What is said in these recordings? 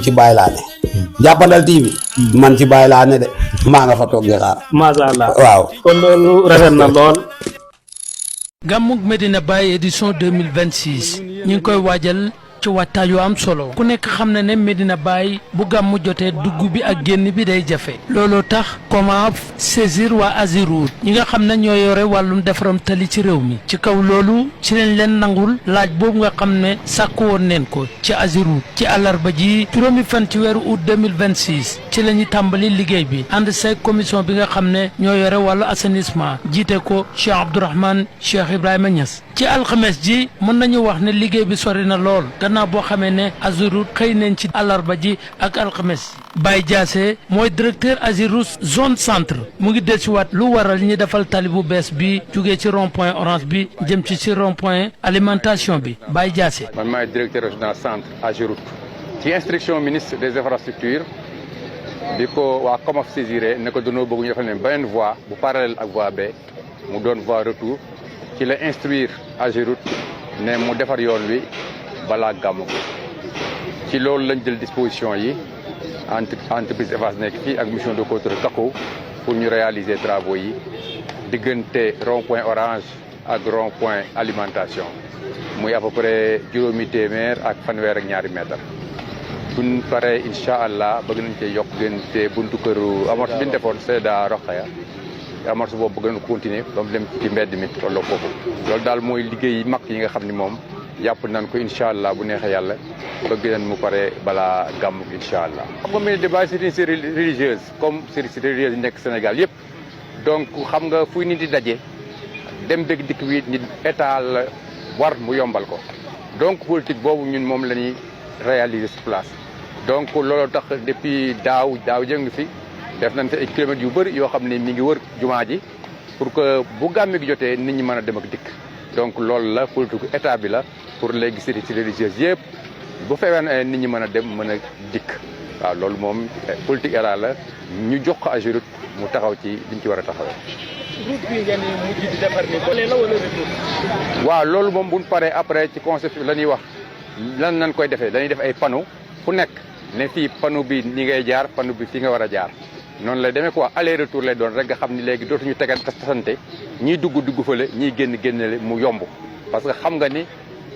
ci Baye laa ne. Jàppandal TV. man ci Baye laa ne de maa nga fa toog di xaar. macha allah waaw. kon loolu rafet na lool. Gàmmug Medina Baye édition 2026 ñu ngi koy waajal ci waajtaay yu am solo ku nekk xam na ne Medina Baye bu gàmmu jotee dugg bi ak génn bi day jafe looloo tax comment saisir waa Ageroute ñi nga xam ne ñoo yore wàllum defaram tali ci réew mi ci kaw loolu ci lañ leen nangul laaj boobu nga xam ne sàkku woon neen ko ci Ageroute ci àllarba ji juróomi fan ci weeru août 2026 ci la ñuy tàmbali liggéey bi ànd seeg commission bi nga xam ne ñoo yore wàllu assainissement jiite ko Cheikh Abdourahmane Cheikh Ibrahima Niass ci alxames ji mën nañu wax ne liggéey bi sori na lool gannaaw boo xamee ne Ageroute xëy nañ ci àllarba ji ak alxames Baye Diassé mooy directeur Ageroute zone centre mu ngi dellusiwaat lu waral ñi defal tali bu bees bi jugee ci rond point orange bi jëm ci rond point alimentation bi Baye Diassé. man maay directeur régional centre Ageroute ci instruction ministre des infrastructures bi ko waa COMAF saisiré ne ko dañoo bëgg ñu defal ne beneen voie bu parallèle ak voie B mu doon voie retour ci la instruire Ageroute ne mu defar yoon wi balaa gàmmu ci loolu lañ jël disposition yi entreprise Eiffage nekk fii ak mission de contrôle Kako pour ñu réaliser travaux yi diggante rond point orange ak rond point alimentation muy à peu près juróomi téeméer ak fanweer ak ñaari mètre buñ paree incha allah bëgg nañ cee yokk gënte buntu këru amorce bi ñu defoon Seyda Rokhaya amorce boobu bëgg nañ ko continuer ba mu dem ci mbedd mi tolloo foofu loolu daal mooy liggéey yi mag yi nga xam ni moom yàpp nañ ko incha allah bu neexee yàlla bëgg nañ mu pare balaa gàmmu incha allah. xam nga Medina Baye c'est une série religieuse comme série religieuse yi nekk Sénégal yëpp donc xam nga fuy nit di daje dem dëgg dikk wi nit état la war mu yombal ko donc politique boobu ñun moom la ñuy réaliser sur place. donc looloo tax depuis daaw jëng fi def nañ fi ay kilomètres yu bëri yoo xam ne mi ngi wër jumaa ji pour que bu gàmmi gi jotee nit ñi mën a dem ak dikk donc loolu la politique état bi la pour léegi série religieuse yëpp bu fekkee nit ñi mën a dem mën a dikk waaw loolu moom politique état la ñu jox ko Ageroute mu taxaw ci liñ ci war a taxawee. route bi ngeen mujj di defar ni boole la wala retour. waaw loolu moom bu ñu paree après ci concept la ñuy wax lan nañ koy defee dañuy def ay panneaux fu nekk ne fii panneau bi ni ngay jaar panneau bi fii nga war a jaar noonu lay demee quoi aller retour lay doon rek nga xam ni léegi dootuñu tegal tasante ñiy dugg fële ñiy génnale mu yomb parce que xam nga ni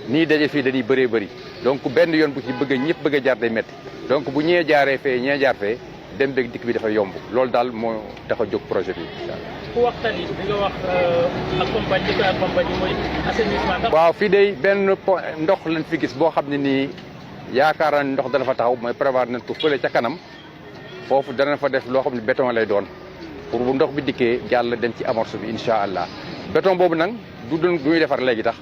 nii daje fii dañuy bëree bëri donc benn yoon bu ci ñëpp bëgg a jaar day métti donc bu ñee jaaree fee ñee jaar fee dem beeg dikk bi dafa yomb loolu daal moo tax a jóg projet bi. ku wax tali di nga wax accompagner mooy assainissement. waaw fii day benn ndox lañ fi gis boo xam ne nii yaakaar naa ndox dana fa taxaw mooy prévoir nañ ko fële ca kanam foofu dana fa def loo xam ne béton lay doon pour bu ndox bi dikkee jàll dem ci amorce bi incha allah béton boobu nag du ñuy defar léegi tax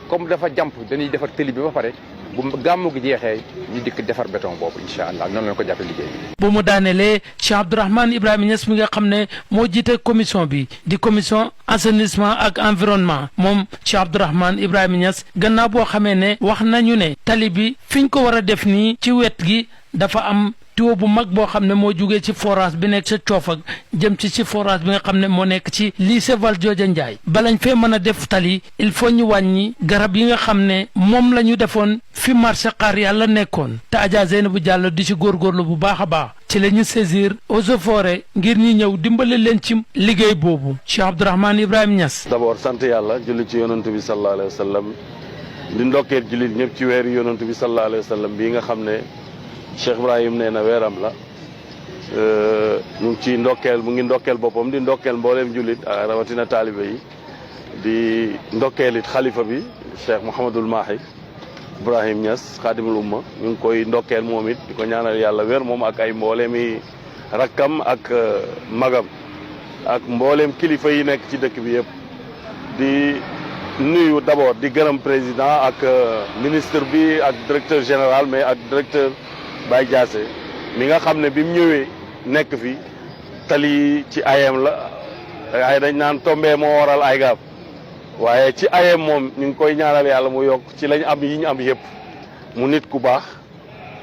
comme dafa jàmp dañuy defar tëli bi ba pare bu gàmmu gi jeexee ñu dikk defar béton boobu incha allah noonu lañ ko jàppee liggéey bi. bu mu daanelee Cheikh Abdourahmane Ibrahima Niass mi nga xam ne moo jiite commission bi di commission assainissement ak environnement moom Cheikh Abdourahmane Ibrahima Niass gannaaw boo xamee ne wax nañu ne tali bi fiñ ko war a def nii ci wet gi dafa am tuyau bu mag boo xam ne moo jugee ci forage bi nekk ca Coofak jëm ci forage bi nga xam ne moo nekk ci lycée Valdiodio Ndiaye balañ fee mën a def tali il faut ñu wàññi garab yi nga xam ne moom la ñu defoon fi marché xaar yàlla nekkoon te Adja Zeynabou Diallo di ci góorgóorlu bu baax a baax ci la ñu saisir eaux et forêts ngir ñi ñëw dimbale leen ci liggéey boobu Cheikh Abdourahmane Ibrahima Niass. d'abord sant yàlla julli ci yonent bi sallallahu alayhi wa sallam di ndokkeel jullit ñëpp ci weeru yonent bi sallallahu alayhi wa sallam bii nga xam ne Cheikh Ibrahim nee na weeram la ñu ngi ci mu ngi ndokkeel boppam di ndokkeel mbooleem jullit rawatina taalibe yi di ndokkeel it xalifa bi Cheikh Mouhamadul Mahi Ibrahim Niass xaadimul umma ñu ngi koy ndokkeel moom it di ko ñaanal yàlla wér moom ak ay mbooleemi rakkam ak magam ak mbooleem kilifa yi nekk ci dëkk bi yëpp di nuyu d'abord di gërëm président ak ministre bi ak directeur général mais ak directeur Baye Diassé mi nga xam ne bi mu ñëwee nekk fi tali ci ayem la ay dañ naan tombé moo waral ay gaab waaye ci ayem moom ñu ngi koy ñaanal yàlla mu yokk ci lañ am yi ñu am yëpp mu nit ku baax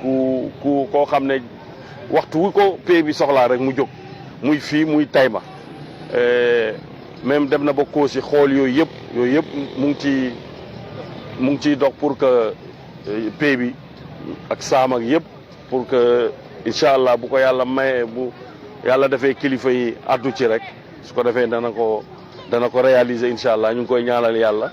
koo xam ne waxtu wu ko pay bi soxlaa rek mu jóg muy fii muy Taïba même dem na ba Koosi xool yooyu yëpp mu ngi ciy dox pour que pay bi ak saam ak yëpp pour que incha allah bu ko yàlla mayee bu yàlla defee kilifa yi addu ci rek su ko defee dana ko réaliser incha allah ñu ngi koy ñaanal yàlla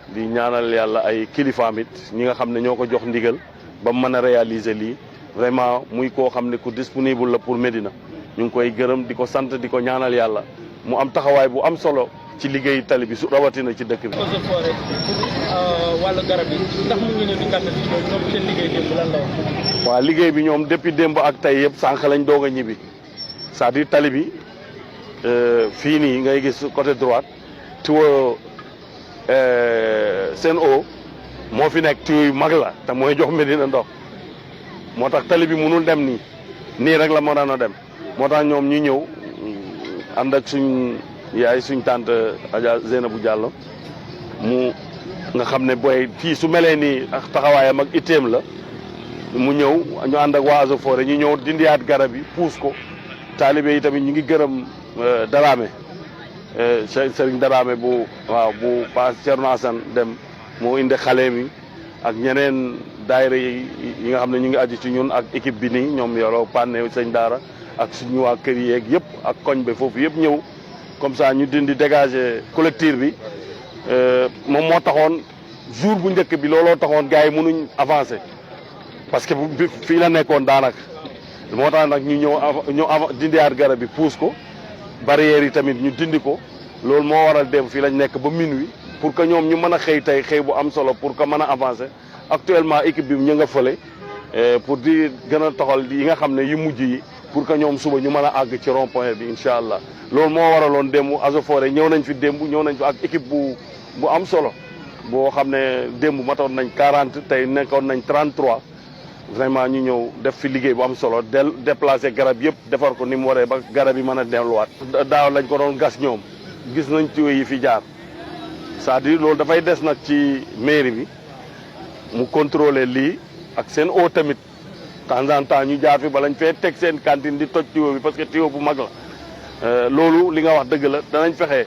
di ñaanal yàlla ay kilifaam it ñi nga xam ne ñoo ko jox ndigal ba mu mën a réaliser lii vraiment muy koo xam ne ku disponible la pour Médina ñu ngi koy gërëm di ko sant di ko ñaanal yàlla mu am taxawaay bu am solo ci liggéey tali bi su rawatina ci dëkk bi. eaux et forêt pour wàllu garab yi ndax mu ngi ne di gàtt si ñoom seen liggéey démb lan la wax. waaw liggéey bi ñoom depuis démb ak tey yëpp sànq lañ doog a ñibbi c'est-à-dire tali bi fii nii ngay gis côté droite tuyau Sen'Eau moo fi nekk tuyau yu mag la te mooy jox Médina ndox moo tax tali bi mënul dem nii rek la moo daan a dem moo tax ñoom ñu ñëw ànd ak suñ yaay suñ tante Adja Zeynabou Diallo mu nga xam ne booy fii su melee nii ak taxawaayam ak itteem la mu ñëw ñu ànd ak waa Eaux et Forêts ñu ñëw dindiyaat garab yi puus ko taalibe yi tamit ñu ngi gërëm Daraame Serigne Daraame bu Paas Thierno Assane dem moo indi xale mi ak ñeneen daayira yi nga xam ne ñu ngi aju ci ñun ak équipe bi nii ñoom yoroo Panne sëñ Daara ak suñu waa kër yeeg yëpp ak koñ bi foofu yëpp ñëw comme ça ñu dindi dégager collectif bi moom moo taxoon jour bu njëkk bi looloo taxoon gars yi mënuñ avancer parce que fii la nekkoon daanaka moo tax nag ñu ñëw dindiwaat garab bi puus ko barrières yi tamit ñu dindi ko loolu moo waral dem fii lañ nekk ba minuit pour que ñoom ñu mën a xëy tey xëy bu am solo pour que mën a avancer actuellement équipe bi ñu nga fële pour di gën a toxal yi nga xam ne yu mujj yi pour que ñoom suba ñu mën a àgg ci rond point bi incha allah loolu moo waraloon démb Eaux et Forêts ñëw nañ fi démb ñëw nañ fi ak équipe bu am solo boo xam ne démb matoon nañ 40 tey nekkoon nañ 33 vraiment ñu ñëw def fi liggéey bu am solo déplacer garab yëpp defar ko ni mu waree ba garab yi mën a delluwaat. daaw lañ ko doon gas ñoom gis nañ tuyau yi fi jaar c'est-à-dire loolu dafay des nag ci mairie bi mu contrôler lii ak seen eau tamit. temps en temps ñu jaar fi ba lañ fee teg seen cantine di toj tuyau bi parce que tuyau bu mag la loolu li nga wax dëgg la danañ fexe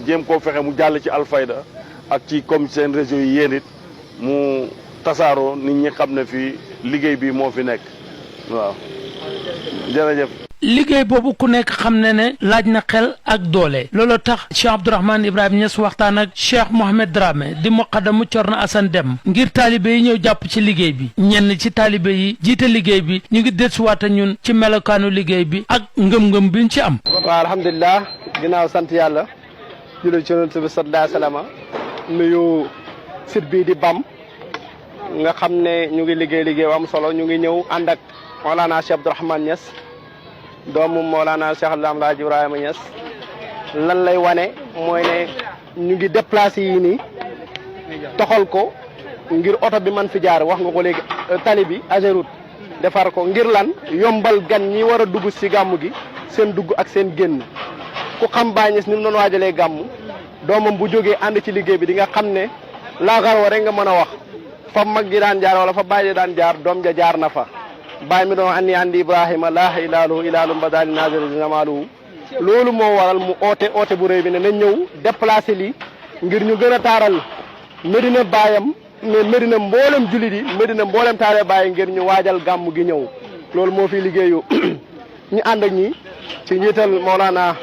jéem koo fexe mu jàll ci Alfayda ak ci comme seen réseau yi yéen it mu tasaaroo nit ñi xam ne fii liggéey bi moo fi nekk waaw jërëjëf. liggéey boobu ku nekk xam ne ne laaj na xel ak doole loolu tax Cheikh Abdourahmane Ibrahima Niass waxtaan ak Cheikh Mohamed Dramé di muqaddamu Thierno Assane Deme ngir taalibe yi ñëw jàpp ci liggéey bi ñenn ci taalibe yi jiite liggéey bi ñu ngi desuwaat ñun ci melokaanu liggéey bi ak ngëm-ngëm bi ñu ci am. waaw alhamdulilah ginnaaw sant yàlla julli ci Yonent bi sallallahu alayhi wa sallam nuyu site bii di BAM nga xam ne ñu ngi liggéey am solo ñu ngi ñëw ànd ak Mawlana Cheikh Abdourahmane Niass doomu Mawlana Cheikh Alhaji Ibrahima Niass lan lay wane mooy ne ñu ngi déplacé yi nii toxal ko ngir oto bi man fi jaar wax nga ko léegi tali bi Ageroute defar ko ngir lan yombal gan ñi war a dugg ci gàmmu gi seen dugg ak seen génn ku xam Baye Niass ni mu doon waajalee gàmmu doomam bu jógee ànd ci liggéey bi di nga xam ne laaxaroo rek nga mën a wax fa mag gi daan jaar wala fa Baye daan jaar doom ja jaar na fa Baye mi doon andi Ibrahima laaha ilaalum badali nazari jamaluhu loolu moo waral mu oote bu rëy bi ne nañ ñëw déplacé lii ngir ñu gën a taaral Médina Bayam mais Médina mboolem jullit yi Médina mboolem taaree Baye ngir ñu waajal gàmm gi ñëw loolu moo fi liggéeyu ñu ànd ak ñi ci njiital Mawlana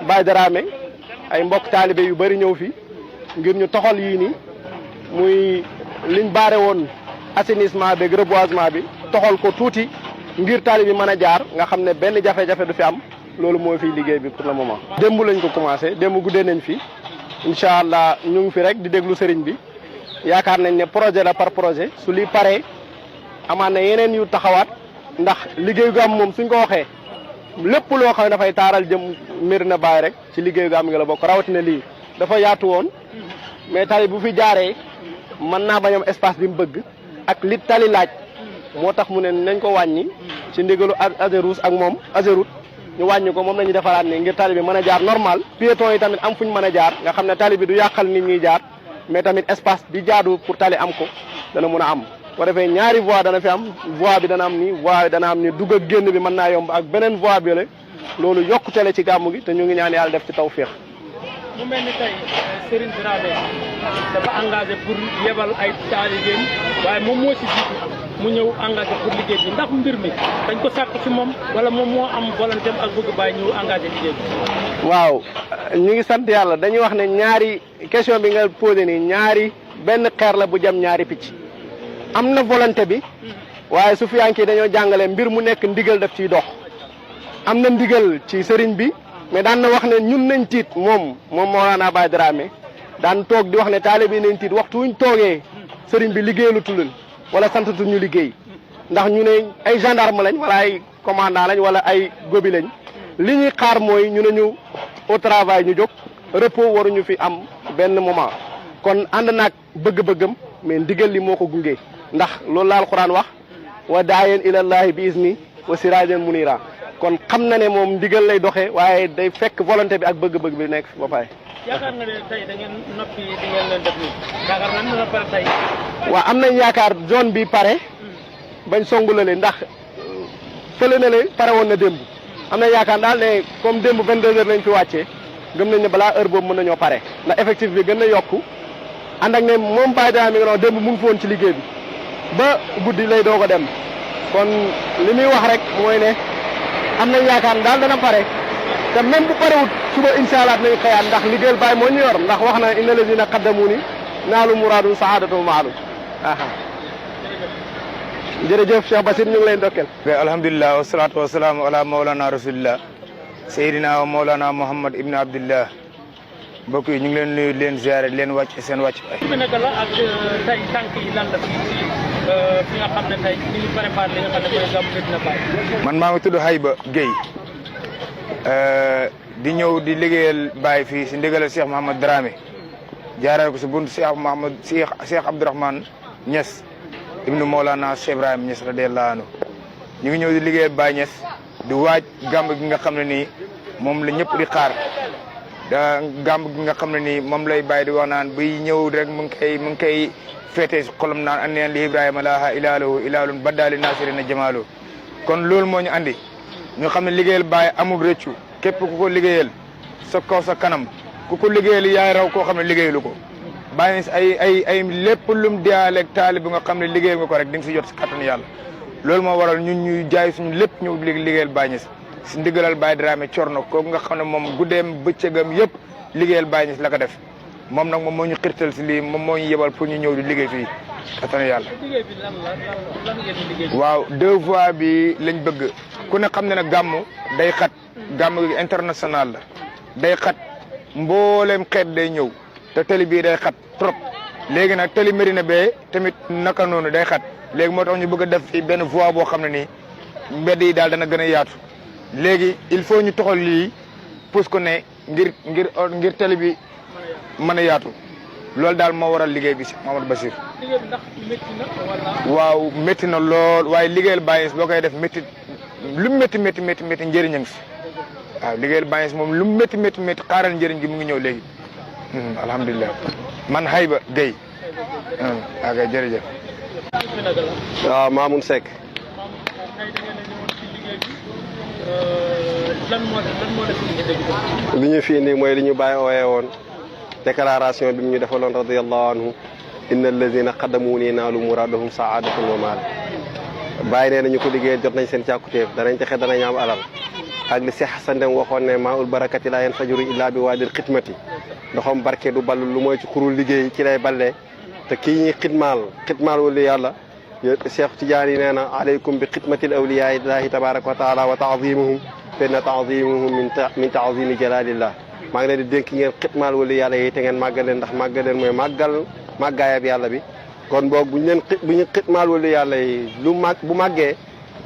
Baye Dramé ay mbokk taalibe yu bëri ñëw fi ngir ñu toxal yii nii muy liñ baare woon assainissement beeg reboisement bi toxal ko tuuti ngir taalibe bi mën a jaar nga xam ne benn jafe-jafe du fi am loolu moo fiy liggéey bi pour le moment. démb lañ ko commencé démb guddee nañ fi incha allah ñu ngi fi rek di déglu sëriñ bi yaakaar nañ ne projet la par projet su li paree amaan na yeneen yu taxawaat ndax liggéeyu gàmm moom suñ ko waxee lépp loo xam ne dafay taaral jëm Médina Baye rek ci liggéeyu gàmm gi la bokk rawatina lii dafa yaatu woon mais tali bu fi jaaree mën naa bañ am espace bi mu bëgg ak li tali laaj moo tax mu ne nañ ko wàññi ci ndigalu Ageroute ak moom Ageroute ñu wàññi ko moom la ñuy defaraat ne ngir tali bi mën a jaar normal piéton yi tamit am fu ñu mën a jaar nga xam ne tali bi du yàqal nit ñuy jaar mais tamit espace bi jaadu pour tali am ko dana mun a am ko defee ñaari voie dana fi am voie bi dana am ni voie dana am ni dugg ak génn bi mën naa yomb ak beneen voie bi la loolu yokkute la ci gàmmu gi te ñu ngi ñaan yàlla def ci tawféex. mu mel ni tey Serigne Dramé dafa engagé pour yebal ay taalibeem waaye moom moo si jiitu mu ñëw engagé pour liggéey bi ndax mbir mi dañ ko sàkk ci moom wala moom moo am volonté ak bëgg bàyyi ñëw engagé liggéey bi. waaw ñu ngi sant yàlla dañuy wax ne ñaari question bi nga posé nii ñaari benn xeer la bu jam ñaari picc am na volonté bi waaye su fiyanke dañoo jàngale mbir mu nekk ndigal daf ciy dox am na ndigal ci sëriñ bi mais daan na wax ne ñun nañ tiit moom Mawlana Baye Dramé daan toog di wax ne taalibe nañ tiit waxtu wuñ toogee sëriñ bi liggéeyalu tulul wala santatu ñu liggéey ndax ñu ne ay gendarme lañ wala ay commandant lañ wala ay gobi lañ li ñuy xaar mooy ñu ne ñu au travail ñu jóg repos waruñu fi am benn moment kon ànd naag bëgg-bëggam mais ndigal li moo ko gunge ndax loolu la alquran wax wa daayen ilallahi bi isni wa sirajan munira kon xam na ne moom ndigal lay doxee waaye day fekk volonté bi ak bëgg-bëgg bi nekk ba pare. yaakaar nga ne tey da ngeen noppi di ngeen leen def nii yaakaar naa ne pare tey. waaw am nañ yaakaar zone bi pare bañ songu la leen ndax fële na le pare woon na démb am nañ yaakaar daal ne comme démb 22h lañ fi wàccee gëm nañ ne balaa heure boobu mën nañoo pare ndax effectif bi gën na yokku ànd ak ne moom Baye Dramé mi ngi doon démb mu ngi fi woon ci liggéey bi ba guddi lay doog a dem kon li muy wax rek mooy ne am nañ yaakaar daal dana pare te même bu parewut suba incha allah nañ xëyaat ndax liggéeyal Baye moo ñu yor ndax wax na inna lazina qaddamuni naalu muraadun saadatu maalum jërëjëf Cheikh Basir ñu ngi lay ndokkeel. alhamdulilah wasalaatu wasalaamu ala mawlana rasulillah sayidina wa mawlana muhammad ibn abdillah mbokk yi ñu ngi leen nuyu leen ziare leen wàcc seen wàcc ay bi naka la ak tey tànk yi lan la fii ci fi nga xam ne tey ñu ngi préparé li nga xam ne mooy gàmmu Medina Baye. man maa ngi tudd Hayba Guèye di ñëw di liggéeyal Baye fii si ndigalal Cheikh Mouhamad Dramé jaarale ko si buntu Cheikh Abdourahmane Niass ibnu Mawlana Cheikh Ibrahim Niass radiyallahu anhu ñu ngi ñëw di liggéeyal Baye Niass di waaj gàmb gi nga xam ne nii moom la ñëpp di xaar da gàmb gi nga xam ne nii moom lay Baye di wax naan buy ñëw rek mu ngi koy féete si xolam naan an neen li Ibrahima laaha ilaalahu ilaalun baddaali naasirina jamaalu kon loolu moo ñu andi ñu xam ne liggéeyal Baye amul rëccu képp ku ko liggéeyal sa kaw sa kanam ku ko liggéeyal yaay raw koo xam ne liggéeyalu ko Baye Niass ay lépp lum diyaaleeg taalib bi nga xam ne liggéeyal nga ko rek di nga si jot si kattanu yàlla loolu moo waral ñun ñuy jaay suñu lépp ñëw liggéeyal Baye Niass si ndigalal Baye Dramé Corno kooku nga xam ne moom guddeem bëccëgam yëpp liggéeyal Baye Niass la ko def moom nag moom moo ñu xirtal si lii moom moo ñu yebal pour ñu ñëw di liggéey fii kattanu yàlla. liggéey bi lan ngeen di liggéey. waaw 2 voies bi lañ bëgg ku ne xam ne ne gàmmu day xat gàmmu gi international la day xat mbooleem xeet day ñëw te tali bii day xat trop léegi nag tali Médina bee tamit naka noonu day xat léegi moo tax ñu bëgg a def fii benn voie boo xam ne nii mbedd yi daal dana gën a yaatu léegi il faut ñu toxal lii pousse ko ne ngir tali bi mën a yaatu loolu daal moo waral liggéey bi si Mamadou Bassir. liggéey bi ndax métti na wala. waaw métti na lool waaye liggéeyal Baye Niass boo koy def métti lu métti njëriñ a ngi si waaw liggéeyal Baye Niass moom lu métti xaaral njëriñ gi mu ngi ñëw léegi alhamdulilah man Hayba Guèye ok jërëjëf. waaw Mamoun Seck. li ñu fi indi mooy li ñu Baye ooyee woon déclaration bi mu ñu defaloon radiyallahu anhu inna allazina qaddamuuni naalu muraadahum saadatun wa maal Baye nee nañu ko liggéeyal jot nañ seen càkkutéef danañ texe danañ am alal ak li Seex Xasan Dem waxoon ne maa ul barakati laa yanfajuru illaa bi waadil xidmati ndoxam barke du ballu lu mooy ci xurul liggéey ci lay ballee te kii ñuy xidmaal wala yàlla Cheikh Tidiane yi nee na aleykum bi xidmatil awliyaa illaahi tabaraka wa taala wa taazimuhum fa inna taazimuhum min taazimi jalalillah maa ngi leen di dénk ngeen xidmaal wala yàlla yi te ngeen màggal leen ndax màggal leen mooy màggaayab yàlla bi kon boog bu ñu xidmaal wala yàlla yi bu màggee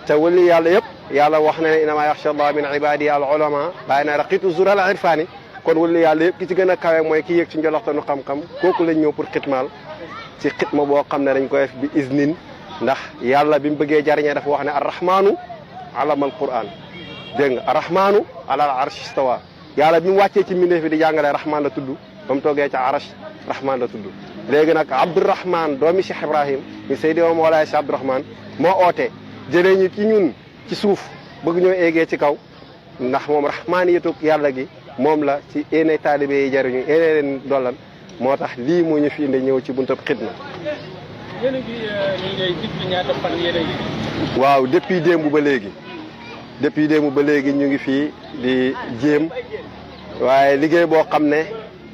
te wala yàlla yëpp yàlla wax na ne innamaa yaxsha allah min ibadihi al ulama bàyyi na raqitu zur al irfani kon wala yàlla yëpp ki ci gën a kawe mooy ki yëg ci njoloxtanu xam-xam kooku lañ ñëw pour xidmaal ci xidma boo xam ne dañ koy def bi iznin ndax yàlla bi mu bëggee jariñee dafa wax ne arrahmanu alama al quran dégg nga arrahmanu ala al arsh istawa yàlla bi mu wàccee ci mbindeef bi di jàngale rahman la tudd ba mu toogee ca arash rahman la tudd léegi nag abdourahman doomi Cheikh Ibrahim mi Seydi wa Mawlaay Cheikh Abdourahman moo oote jëlee ñi ci ñun ci suuf bëgg ñoo eggee ci kaw ndax moom rahmaniyatu yàlla gi moom la ci ene taalibe yi jariñu ene leen dollal moo tax lii moo ñu fi indi ñëw ci buntab xidma yéen a ngi liggéey depuis ñaata fan yéen a ngi. waaw depuis démb ba léegi ñu ngi fii di jéem waaye liggéey boo xam ne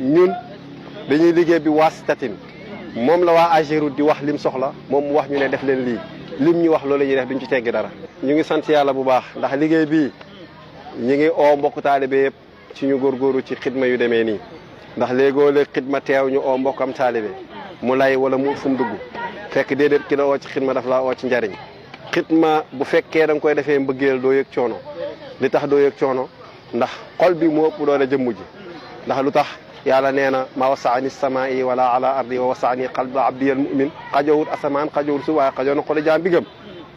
ñun dañuy liggéey bi waasitatin moom la waa Ageroute di wax lim soxla moom mu wax ñu ne def leen lii lim ñu wax loolu la ñuy def duñ ci teggi dara. ñu ngi sant yàlla bu baax ndax liggéey bii ñu ngi oo mbokk taalibe yëpp ci ñu góorgóorlu ci xidma yu demee nii ndax léegoo-léeg xidma teew ñu oo mbokkam taalibe mu lay wala mu fu mu dugg fekk déedéet ki la oo ci xidma daf laa oo ci njariñ xidma bu fekkee da nga koy defee mbëggeel doo yëg coono li tax doo yëg coono ndax xol bi moo ëpp doole jëmm ji ndax lu tax yàlla nee na ma wasaani samaa'i wala ala ardi wa wasaani qalba abdiyal mu'min xajowut asamaan xajowut su waaye xajoo na xoli jaam bi gëm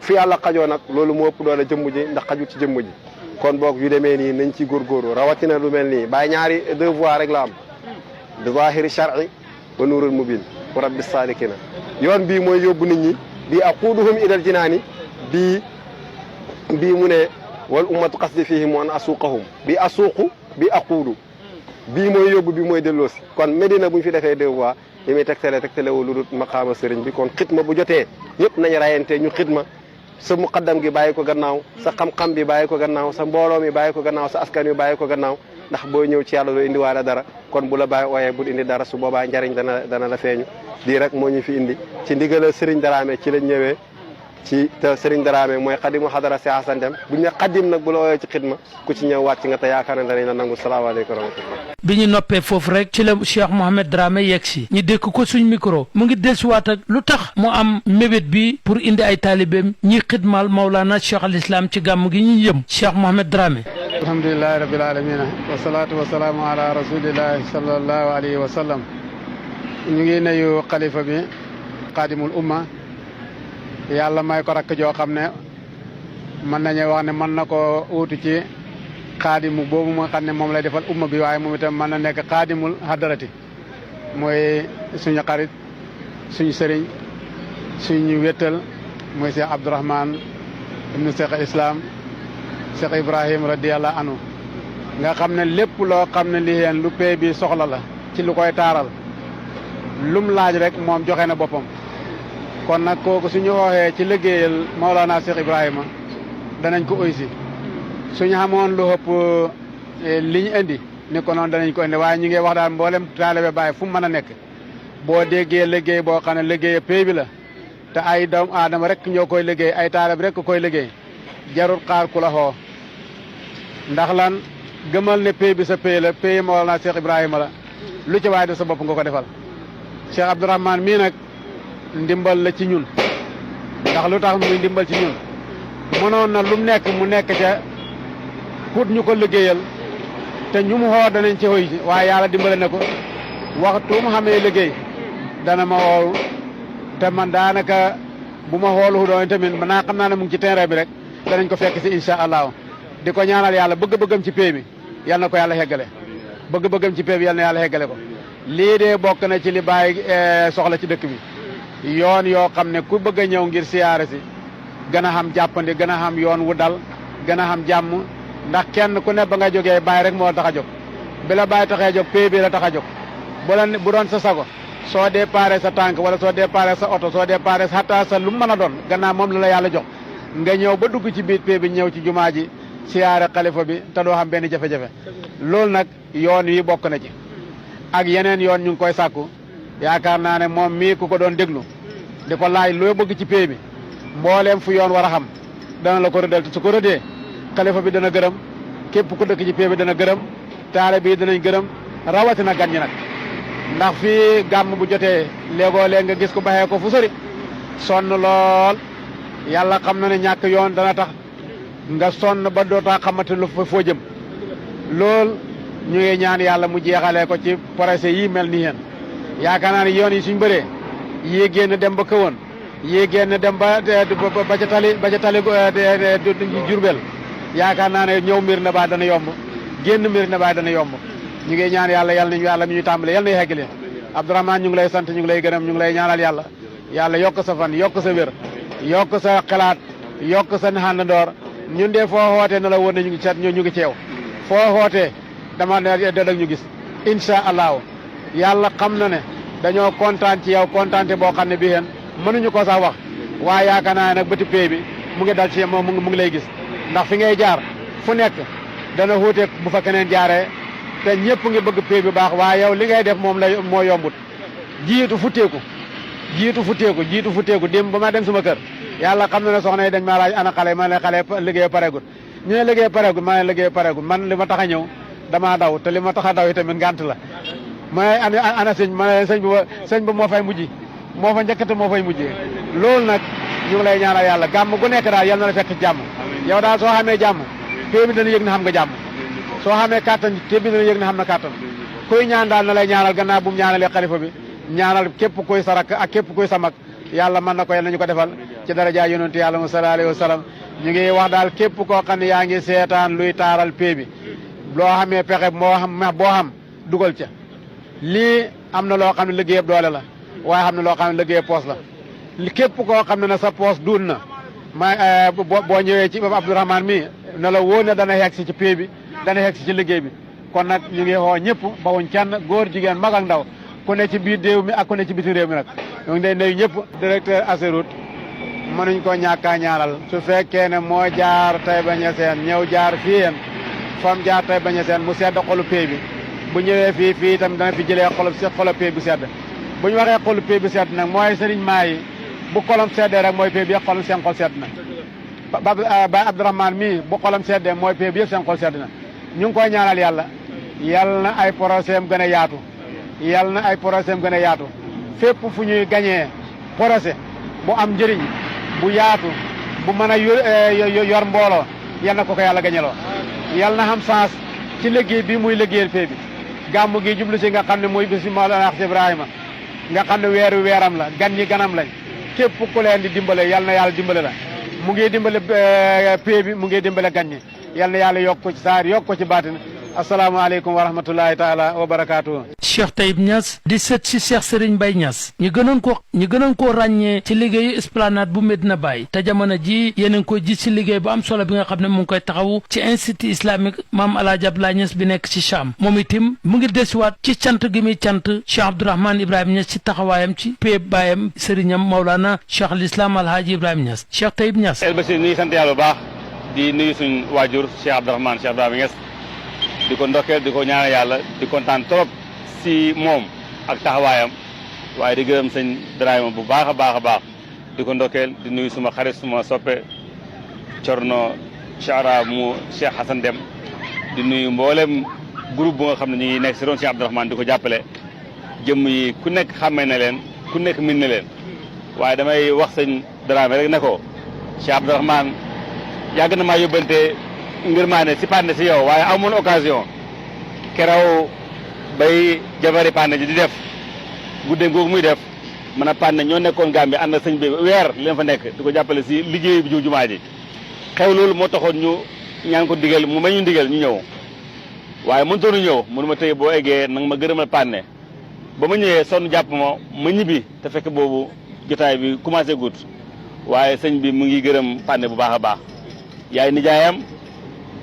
fi yàlla xajoo nag loolu moo ëpp doole jëmm ji ndax xajut ci jëmm ji kon boog yu demee nii nañ ci góorgóorlu rawatina lu mel nii bàyyi ñaari deux voies rek la am bi zahiri shar'i wa nuurul mubin wa rabbi salikina yoon bii mooy yóbbu nit ñi bii aquuduhum ilal jinaani bii mu ne wal ummatu qasdi fihim an asuuqahum bi asuuqu bi aquudu bii mooy yóbbu bi mooy delloosi kon Medina bu ñu fi defee deux voies li muy tegtale wu lu dul maqaama sëriñ bi kon xitma bu jotee ñëpp nañ rayante ñu xitma sa muqaddam gi bàyyi ko gannaaw sa xam-xam bi bàyyi ko gannaaw sa mbooloo mi bàyyi ko gannaaw sa askan wi bàyyi ko gannaaw ndax booy ñëw ci yàlla doo indiwaale dara kon bu la bàyyi ooyee bul indi dara su boobaa njariñ dana la feeñu lii rek moo ñu fi indi ci ndigalal Serigne Darame ci lañ ñëwee ci te Serigne Darame mooy xadimu xadara si Hasan Dem bu ñu ne xadim nag bu la ooyee ci xidma ku ci ñëw wàcc nga te yaakaar ne danañ la nangu salaamaaleykum wa rahmatullah. bi ñu noppee foofu rek ci la Cheikh Mouhamed Dramé yegg si ñu dékk ko suñ micro mu ngi dellusiwaat ak lu tax mu am mébét bi pour indi ay taalibeem ñi xidmal Maulana Cheikh al Islam ci gàmm gi ñu yëm Cheikh Mouhamed Dramé. alhamdulilahi rabbil alamina wasalaatu wasalaamu ala rasulillahi sallallahu alayhi wa sallam ñu ngi nuyu xalifa bi xaadimul umma yàlla may ko rakk joo xam ne mën nañu wax ne mën na ko uutu ci xaadimu boobu nga xam ne moom lay defal umma bi waaye moom itam mën na nekk xaadimul hadarati mooy suñu xarit suñu sëriñ suñu wéttal mooy Cheikh Abdourahman ibnu Cheikh Islam Cheikh Ibrahim radiyallahu anhu nga xam ne lépp loo xam ne lii yéen lu pay bi soxla la ci lu koy taaral lum laaj rek moom joxe na boppam kon nag kooku suñu xooxee ci liggéeyal Maolana Cheikh Ibrahima danañ ko oysi suñu xamoon lu ëpp li ñu indi ni ko noonu danañ ko indi waaye ñu ngi wax daal mboolem taalibe Baay fu mu mën a nekk boo déggee liggéey boo xam ne liggéey pay bi la te ay doomu aadama rek ñoo koy liggéey ay taalibe rek koy liggéey jarul xaar ku la xoo ndax lan gëmal ne pay bi sa pay la pay Maolana Cheikh Ibrahima la lu ci waaye def sa bopp nga ko defal Cheikh Abdourahman mii nag ndimbal la ci ñun ndax lu tax muy ndimbal ci ñun mënoon na lu mu nekk ca kut ñu ko liggéeyal te ñu mu xoo danañ ci xoy waaye yàlla dimbale na ko waxtu mu xamee liggéey dana ma woow te man daanaka bu ma xoolu doon tamit naa xam naa ne mu ngi ci terrain bi rek danañ ko fekk si incha allahu di ko ñaanal yàlla bëgg-bëggam ci pay bi yal na ko yàlla heggale bëgg-bëggam ci pay bi yal na yàlla heggale ko lii de bokk na ci li bàyyi soxla ci dëkk bi yoon yoo xam ne ku bëgg a ñëw ngir siyaare si gën a xam jàppandi gën a xam yoon wu dal gën a xam jàmm ndax kenn ku ne ba nga jógee bàyyi rek moo tax a jóg bi la bàyyi taxee jóg pay bi la tax a jóg bu doon sa sago soo déparé sa tànk wala soo déparé sa oto soo déparé xataa sa lu mu mën a doon gannaaw moom la yàlla jox nga ñëw ba dugg ci biir pay bi ñëw ci jumaa ji siyaare xalifa bi te doo xam benn jafe-jafe loolu nag yoon yi bokk na ci ak yeneen yoon ñu ngi koy sàkku yaakaar naa ne moom mii ku ko doon déglu di ko laaj loo bëgg ci pay bi mbooleem fu yoon war a xam dana la ko rëddal te su ko rëddee xalifa bi dana gërëm képp ku dëkk ci pay bi dana gërëm taale bi danañ gërëm rawatina gan ñi nag ndax fii gàmm bu jotee léegoo léeg nga gis ko baxee ko fu sori sonn lool yàlla xam na ne ñàkk yoon dana tax nga sonn ba dootoo xamante lu foo jëm lool ñu ngi ñaan yàlla mu jeexalee ko ci projet yi mel ni yéen yaakaar naa ne yoon yi suñ bëree yii génn dem ba Këwoon yii génn dem ba ca tali Jurbel yaakaar naa ne ñëw Médina Baye dana yomb génn Médina Baye dana yomb ñu ngi ñaan yàlla nañu yàlla mi ñu tàmbale yàlla na yeggali Abdourahmane ñu ngi lay sant ñu ngi lay gërëm ñu ngi lay ñaanal yàlla yokk sa fan yokk sa wér yokk sa xalaat yokk sa naxandandoor ñun de foo xootee na la woon ne ñu ngi ceew foo xootee dama ne dadag ñu gis incha allahu yàlla xam na ne dañoo kontaan ci yow kontaante boo xam ne bi yéen mënuñu ko sax wax waaye yaakaar naa nag bëti pay bi mu ngi dal ci moom mu ngi lay gis ndax fi ngay jaar fu nekk dana wuute bu fa keneen jaaree te ñëpp ngi bëgg pay bi baax waaye yow li ngay def moom la moo yombut jiitu futteeku démb ba ma dem suma kër yàlla xam na ne soxna yi dañ maa laaj ana xale ma ne xale liggéey pareegut ñu ne liggéey pareegut ma ne liggéey pareegut man li ma tax a ñëw damaa daw te li ma tax a daw itamit ngànt la ma ne ana sëñ ma ne sëñ ba moo fay mujj moo fa njëkkate moo fay mujjee loolu nag ñu ngi lay ñaanal yàlla gàmm gu nekk daal yal na la fekk jàmm yow daal soo xamee jàmm pay bi dana yëg ne xam nga jàmm soo xamee kàttan pay bi dana yëg ne xam na kàttan kuy ñaan daal na lay ñaanal gannaaw bu mu ñaanalee xalifa bi ñaanal képp kuy sarak ak képp kuy samak yàlla mën na ko yal nañu ko defal ci daraja yonent yàlla mu sallallahu alayhi wa sallam ñu ngi wax daal képp koo xam ne yaa ngi seetaan luy taaral pay bi loo xamee pexe boo xam dugal ca lii am na loo xam ne liggéey doole la waaye xam ne loo xam ne liggéey poos la képp koo xam ne na sa poos duun na ma boo ñëwee ci Abdourahmane mi ne la wóor ne dana yegg si ci pay bi dana yegg si ci liggéey bi kon nag ñu ngi xoo ñëpp bawuñ kenn góor jigéen mag ak ndaw ku ne ci biir réew mi ak ku ne ci biti réew mi nag ñu ngi day nuyu ñëpp directeur Ageroute mënuñ ko ñàkkaa ñaanal su fekkee ne moo jaar Taïba Niassène ñëw jaar fii yéen fam jaar Taïba Niassène mu sedd xolu pay bi bu ñëwee fii itam dana fi jëlee xolu pay bu sedd bu ñu waxee xolu pay bu sedd nag mooy sëriñ maa yi bu xolam seddee rek mooy pay bi yëpp xolam seen xol sedd na ba Abdourahmane mii bu xolam seddee mooy pay bi yëpp seen xol sedd na ñu ngi koy ñaanal yàlla na ay projet am gën a yaatu yàlla na ay projet am gën a yaatu fépp fu ñuy gañee projet bu am njëriñ bu yaatu bu mën a yor mbooloo yal na ko yàlla gañeloo yàlla na xam chance ci liggéey bi muy liggéeyal pay bi gàmmu gi jublu si nga xam ne muy bisi Mawlana Ibrahima nga xam ne weeru weeram la gan ñi ganam lañ képp ku leen di dimbale yal na yàlla dimbale la mu ngi dimbale pay bi mu ngi dimbale gan ñi yal na yàlla yokk ko ci saar yokk ko ci baatin asalaamaaleykum wa rahmatullahi taala wa barakaatu. Cheikh Taïb Niass di sët si Cheikh Serigne Baye Niass ñu gënoon koo ràññee ci liggéeyu esplanade bu Medina Baye te jamono ji yéen a ngi koy gis ci liggéey bu am solo bi nga xam ne mu ngi koy taxawu ci institut islamique Maam El Hadj Abdoulaye Niass bi nekk ci Cham moom itam mu ngi desiwaat ci cant gi muy cant Cheikh Abdourahmane Ibrahima Niass ci taxawaayam ci pay baayam sëriñam Maulana Cheikh al Islam Al Hadji Ibrahima Niass Cheikh Taïb Niass. El Bachir ñuy sant yàlla bu baax di nuyu suñ waajur Cheikh Abdourahmane Cheikh Ibrahima Niass di ko ndokkeel di ko ñaanal yàlla di kontaan trop si moom ak taxawaayam waaye di gërëm sëñ Dramé bu baax a baax di ko ndokkeel di nuyu suma xarit suma soppe Corno Chara mu Cheikh Hassan Dem di nuyu mboolem groupe bu nga xam ne ñu ngi nekk si roon Cheikh Abdourahmane di ko jàppale jëmm yi ku nekk xàmmee na leen ku nekk min na leen waaye damay wax sëñ Dramé rek ne ko Cheikh Abdourahmane yàgg na maa yóbbante ngir maa ne si pànne si yow waaye amoon occasion keroog bay jabari pànne ji di def guddee googu muy def mën a pànne ñoo nekkoon Gambie ànd sëñ bi weer leen fa nekk di ko jàppale si liggéey bi jumaa ji xew loolu moo taxoon ñu ñaan ko digal mu may ñu digal ñu ñëw waaye mënutoonu ñëw mënu ma tey boo eggee nanga ma gërëmal pànne ba ma ñëwee sonn jàpp ma ñibbi te fekk boobu jotaay bi commencé gut waaye sëñ bi mu ngi gërëm pànne bu baax a baax yaay nijaayam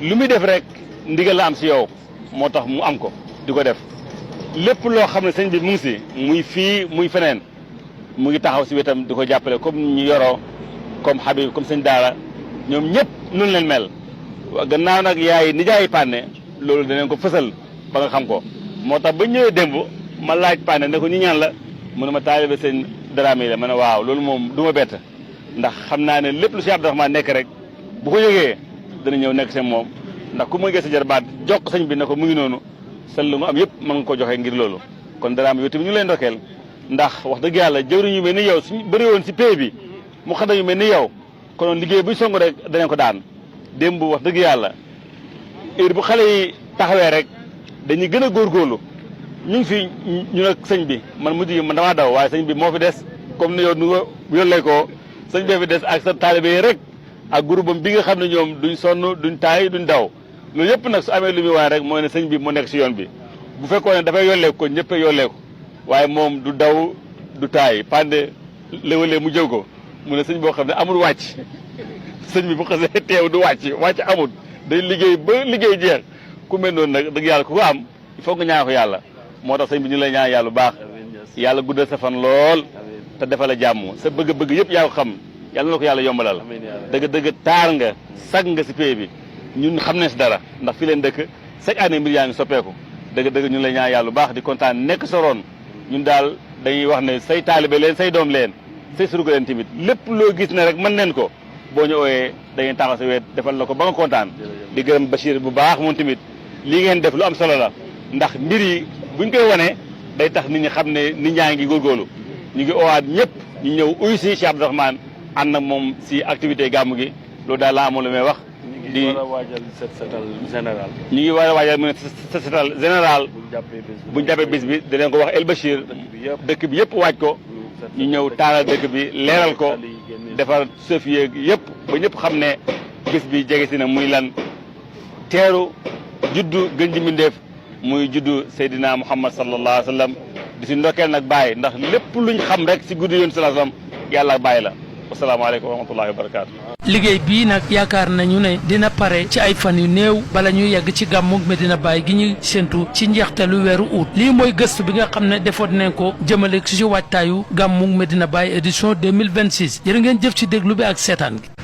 lu muy def rek ndigal la am si yow moo tax mu am ko di ko def lépp loo xam ne sëñ bi mu ngi si muy fii muy feneen mu ngi taxaw si wetam di ko jàppale comme ñu yoroo comme Habib comme sëñ Daara ñoom ñëpp nun leen mel gannaaw nag yaay nijaayi pànne loolu danañ ko fësal ba nga xam ko moo tax ba ñëwee démb ma laaj pànne ne ko ñu ñaan la mu ne ma taalibe sëñ Dramé la ma ne waaw loolu moom du ma bett ndax xam naa ne lépp lu si Abdourahmane nekk rek bu ko yëgee dana ñëw nekk seen moom ndax ku mu ngi sa jarbaat jox ko sëñ bi ne ko mu ngi noonu sel lu mu am yëpp ma nga ko joxee ngir loolu kon Dramé yow tamit ñu leen ndokkeel ndax wax dëgg yàlla jëwriñ yu mel ni yow suñu bëri woon si pay bi mu xadda yu mel ni yow konoon liggéey buy song rek danañ ko daan démb wax dëgg yàlla heure bu xale yi taxawee rek dañuy gën a góorgóorlu ñu ngi fi ñu nag sëñ bi man mujj gi man damaa daw waaye sëñ bi moo fi des comme ni yow nu nga yollee ko sëñ bee fi des ak sa taalibe yi rek ak groupe am bi nga xam ne ñoom duñ sonn duñ taay duñ daw loolu yëpp nag su amee lu muy waay rek mooy ne sëñ bi moo nekk si yoon bi bu fekkoon ne dafay yolleeku ko ñëpp a yolleeku waaye moom du daw du taay pande léwalee mu jëw ko mu ne sëñ boo xam ne amul wàcc sëñ bi bu xasee teew du wàcc amul day liggéey ba liggéey jeex ku mel noonu nag dëgg yàlla ku ko am il faut nga ñaan ko yàlla moo tax sëñ bi ñu lay ñaan yàlla bu baax yàlla guddal sa fan lool te defal la jàmm sa bëgg-bëgg yëpp yaa ko xam yàlla na ko yàlla yombalal dëgg-dëgg taar nga sag nga si pays bi ñun xam ne si dara ndax fi leen dëkk chaque année mbir yaa ngi soppeeku dëgg-dëgg ñun la ñaan yàlla bu baax di kontaan nekk soroon ñun daal dañuy wax ne say taalibe leen say doom leen say surga leen tamit lépp loo gis ne rek mën neen ko boo ñu ooyee dañuy taxaw sa weet defal la ko ba nga kontaan di gërëm Bachir bu baax moom tamit lii ngeen def lu am solo la ndax mbir yi buñ koy wane day tax nit ñi xam ne nit ñaa ngi góorgóorlu ñu ngi oowaat ñëpp ñu ñëw uyu si Cheikh Abdourahmane ànd ak moom si activité gàmmu gi loolu daal laa amoon lu may wax. di war a waajal set setal général. ñu ngi war a waajal mu ne set setal général. buñ jàppee bis bi dinañ ko wax El Bachir dëkk bi yëpp waaj ko ñu ñëw taaral dëkk bi leeral ko defar sëf yeeg yëpp ba ñëpp xam ne bis bi jege si na muy lan teeru juddu gën ji mbindeef muy juddu Seydina Muhammad sallallahu alayhi wa sallam di si ndokkeel nag bàyyi ndax lépp luñ xam rek si guddi yoon sallallahu alayhi wa sallam yàlla bàyyi la wasalaamaaleykum wa rahmatullahi wa barakaatu. liggéey bii nag yaakaar nañu ne dina pare ci ay fan yu néew bala ñuy yegg ci gàmmug Medina Baye gi ñuy séntu ci njeextalu weeru août lii mooy gëstu bi nga xam ne defoon nañ ko jëmale ci waajtaayu gàmmug Medina Baye édition 2026 jërë ngeen jëf ci déglu bi ak seetaan gi.